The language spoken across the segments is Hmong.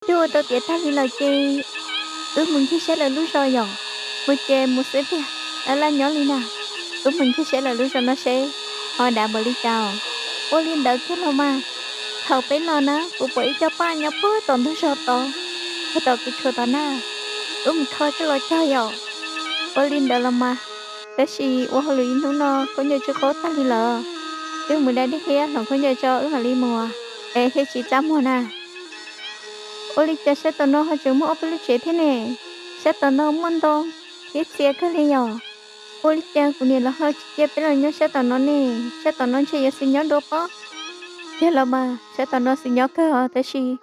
Twb ua tau tiav tag li lawm ces wb mus ncig saib lawv lub zos yom. Mus ces mus xwb tiag, laj laj nyob li na. Wb mus ncig saib lawv lub zos no seb ho dav npaum li cas os. Ua li ntawd kiag los mas, thaum peb los na kuv pom ib co paj nyob puag tom ntug zos tod, puag tom kev tshuam tod na. Wb mus kho coj los cog yom. Ua li ntawd los mas, tab sis ua hauj lwm ib hnub no khaub ncaws tsw qaub tag li lawm. Wb mus da dej thiab hloov khaub ncaws tso wb mam li mus, es thiaj tsis txaj muag na. Ua li cas sab tom no ho tseem muaj ob peb lub tsev thiab ne? Sab tom no muaj ntoo thiab txias kawg li yom. Ua li cas kuv niam lawv ho tsis cia peb los nyob sab tom no ne? Sab tom no ntshe yuav xis nyob dua pob. Yog los mas sab tom no xis nyob kawg os, tab sis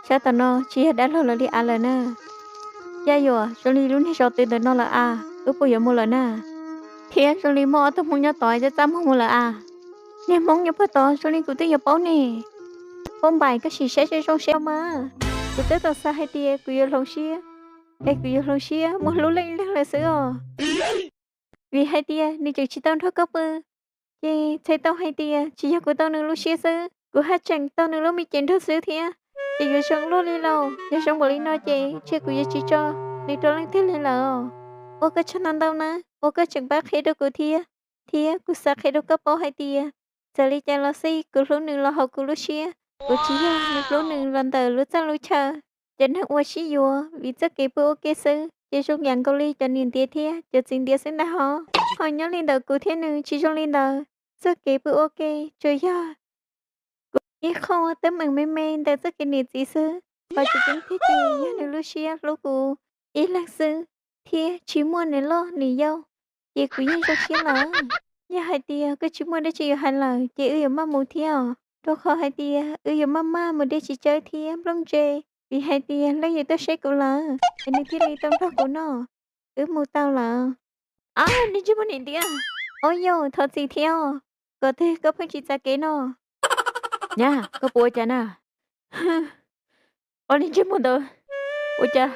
sab tom no tsis yog dab laug lawv li av lawm na. Yaj Yuam, zoo li lub niag zos twg ntawm no lawm a, wb puas yuav mus lawm na? Thiab zoo li muaj ob tug Hmoob nyob tod txaj txaj muag mus lawm a. Niag Hmoob nyob puag tod zoo li kuv twb yuav paub ne. Poj Npaim, koj sim saib zoo zoo seb mas. Kuv twb tau xav hais tias kuv yuav hloov siab, es kuv yuav hloov siab mus hlub leej leeg lawm xwb os. Vim hais tias nws tseem tsis tau nrog koj pw, ces txhais tau hais tias tsis yog kuv tau nws lub siab xwb, kuv haj tseem tau nws lub me cev nrog xwb thiab. Ces yuav zoo luaj li lauj, yog zoo npaum li no ces ntshe kuv yuav tsis tso nws rau leej twg li lawm. Ua koj tsaug ntau ntau na, ua koj tseem pab qhia rau kuv thiab, thiab kuv xav qhia rau koj paub hais tias txawm li cas los xij kuv hlub nws los hauv kuv lub siab, kuv tsis yog nws hlub nws los ntawm lub txaj lub chaw. Cov neeg uas sib yuav vim txoj kev pw ua ke xwb ces zoo yam nkaus li cov niam ntiav thiab cov txiv ntiav xwb ntag hos. Ho nyob li ntawm kuv thiab nws tsis zoo li ntawd, txoj kev pw ua ke tsuas yog kuv ib qho teeb meem me me ntawm txoj kev niam txiv xwb. Qhov tseem ceeb tiag ces yog nws lub siab hlub kuv ib leeg xwb, thiab tsis muaj nws loj nws yau, ces kuv yeej zoo siab lawm. Yog hais tias koj tsis muaj dab tsi yuav hais lawm ces wb yuav maj mus thiab os, rau qhov hais tias wb yuav maj maj mus de txiv tsawb thiab nplooj ntse, vim hais tias leej yuav tuaj saib kuv lawm es nws thiaj li tau nrog kuv noj. Wb mus tau lawm. Ab, niag ntsej muag niam ntiav, au yau, thov txim thiab os, kom twg koj pheej tsis txav kev no. Nyab, koj puas ua cas na? Ob niag ntsej muag ntawd, ua cas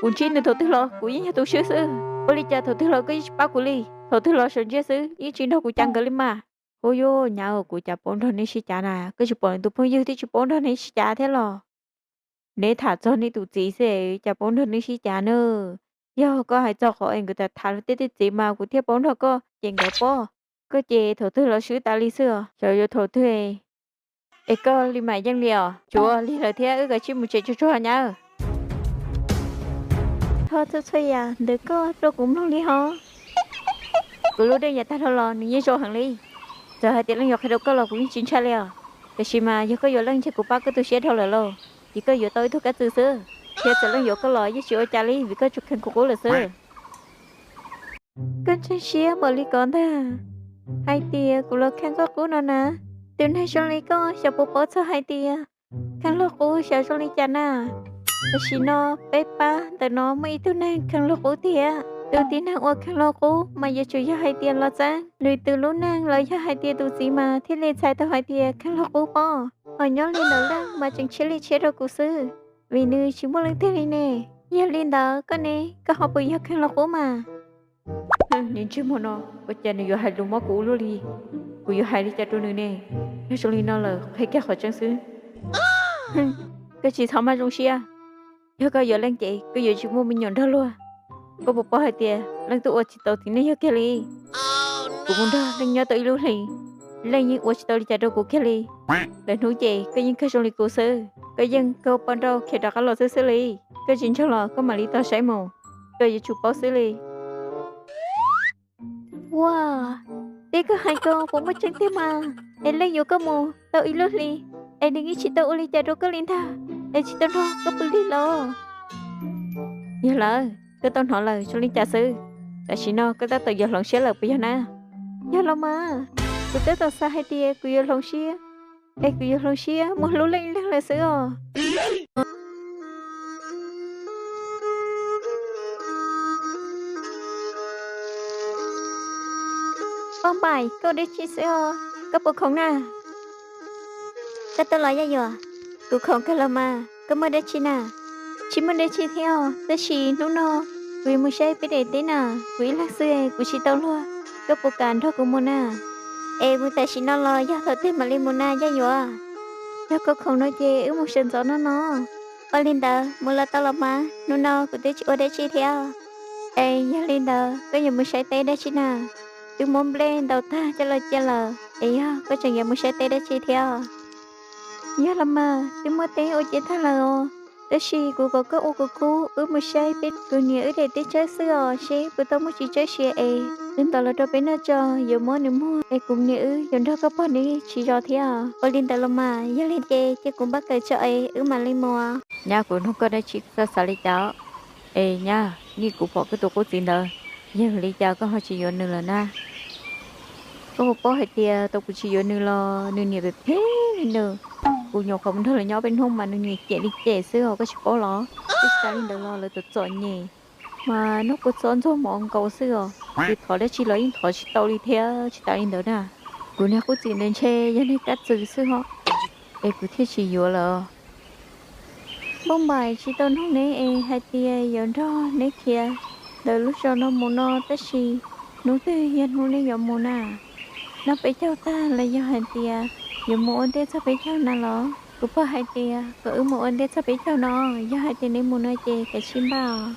kuv ntsib nws thaum twg los kuv yeej yog tus swb xwb, ua li cas thaum twg los koj yeej tsis pab kuv li, thaum twg los sawv ntsiag xwb yeej tsis nrog kuv cav nkawd li mas. Hu yuav nyab, kuv cas paub nrog neb sib cav na, koj tsis pom nws tus phooj ywg twb tsis paub nrog neb sib cav thiab los? Neb tham txog neb tus txiv xwb cas paub nrog neb sib cav na. Yog koj hais txog qhov es nkawd tham tham luag tej tej txiv mas kuv thiaj paub nrog koj ces nkawd pob. Koj ces thaum twg los swb tas li xwb os, xyov yuav thaum twg es koj li mam yeej li os. Tsuav lig lawm thiab, wb kav tsij mus tsev tsuag tsuag nyab. Thov txhua txhua yam ntawm koj rau kuv mloog li hov. Kuv lub neej yav tag dhau los nws yeej zoo heev li. Txawm hais tias leej yuav qhia rau koj los kuv yeej tsis ntshai li os. Tiam sis mas yog koj yuav leej ntshe kuv pab koj tu siab dhau lawm lauj, ces koj yuav tau ib tug kab txwm xwb. Thiab txawm leej yuav koj los yeej tsis ua cas li vim koj tsuas kheev kuv qub lawm xwb. Koj ntseeg siab npaum li ko ntag, hais tias kuv los kheev koj qub no na. Tus neeg zoo li koj xyov puas paub txog hais tias kheev luag qub xyov zoo li cas na. Tam sim no peb pab ntawm no muaj ib tug neeg kheev luag qub tiag. Tus tib neeg uas kheev luag qub mas yuav tsum yog hais tias los txeeb nws tus lub neej los yog hais tias tus txiv mas thiaj li txhais tau hais tias kheev luag qub pob. Ho nyob li ntawd leej mas tseem tshiab li tshiab rau kuv xwb, vim nws tsis muaj leej twg li ne. Yog li ntawd koj ne, koj ho puas yog kheev luag qub mas? Niag ntsej muag no, ua cas nws yuav hais lus mob kuv ua luaj li? Kuv yuav hais li cas rau nws ne? Yog zoo li no lawm qhia kiag qhov tseeb xwb. Koj tsis txhob maj zoo siab. Yog koj yuav leej ces koj yuav tsis muaj me nyuam nrog luag. Koj puas paub hais tias leej twb ua tsis tau txiv neej yawg kiag li. Kuv mus nrog leej nyob tau ib lub hlis, leej yeej ua tsis tau li cas rau kuv kiag li. Lwm hnub ces koj yeej kawg zoo li kuv xwb, koj yeej kawg poj nrauj khiav rov qab los xwb xwb li. Koj tsis ntseeg los koj mam li tos saib mus, koj yuav tsum paub xwb li. Ua, tej koj hais ko puas muaj tseeb tiag mas? Es leej yuav koj mus tau ib lub hli, es nws yeej tsis tau ua li cas rau koj li ntag, es tsis tau nrog koj pw li los? Yog lawm, koj tau hnov lawm zoo li cas xwb? Tam sim no koj tab tom yuav hloov siab lawm puas yog na? Yog los mas, kuv tab tom xav hais tias kuv yuav hloov siab, es kuv yuav hloov siab mus hlub leej leeg lawm xwb os. Poj Npaim, koj ua dab tsi xwb os? Koj puas khoom na? Koj tuaj los Yaj Yuam? Kuv khoom kawg los mas, koj muaj dab tsi na? Tsis muaj dab tsi thiab os, tab sis hnub no kuv yuav mus saib peb daim teb na, kuv ib leeg xwb kuv tsis tau luag, koj puas kam nrog kuv mus na? Es mus tam sim no los yog thaum twg mam li mus na Yaj Yuam? Yog koj khoom no ces wb mus sawv ntxov no no. Ua li ntawd mus los tau los mas, hnub no kuv twb tsis ua dab tsi thiab. Es yog li ntawd koj yuav mus saib teb dab tsi na? Twb muab nplej ntaus tag coj los cia lawm, es yog koj tseem yuav mus saib teb dab tsi thiab? Yog los mas, twb muab teb ua cia tag lawm os. Tab sis kuv kom koj ua kuv khub, wb mus saib peb tus niam wb daim teb tsawb xwb os, seb puas tau muaj txiv tsawb siav es wb ntov los rau peb noj tso, yuav muab nws muag es kuv niam wb yuav nrog koj pog neb tsis zov thiab. Ua li ntawd los mas, yog li ces cia kuv npaj kawm tso es wb mam li mus. Nyab, kuv nug koj dab tsi, koj xav xav li cas? Es nyab, nej, kuv pom koj tus qub txiv ntawd, yog li cas koj ho tsis yuav nws lawm na? Koj puas paub hais tias tau kuv tsis yuav nws los nws niam phem phem li nws. Kuv nyuam qhuav mus nrog lawv nyob peb hnub mas nws niam cem li cem xwb os, koj tsis paub los? Twb tsis tas li ntawd los lawv txom txom nyem, mas noj kua txob ntxuag mov nkaus xwb os, tus thov dab tsi los yeej thov tsis tau li thiab. Tsis tas li ntawd na, kuv niag qub txiv ntawd ntshe yog niag kab txwm xwb ho, es kuv thiaj tsis yuav lawm. Npauj Npaim tsis tau nug neb es hais tias yuav nrog neb khiav ntawm lub zos no mus no, tab sis hnub twg yog hnub neb yuav mus na? Noj peb caug tag los yog hais tias yuav mus ua ntej txog peb caug na los? Kuv pog hais tias kom wb mus ua ntej txog peb caug no, yog hais tias neb mus no ces kav tsij npaj os.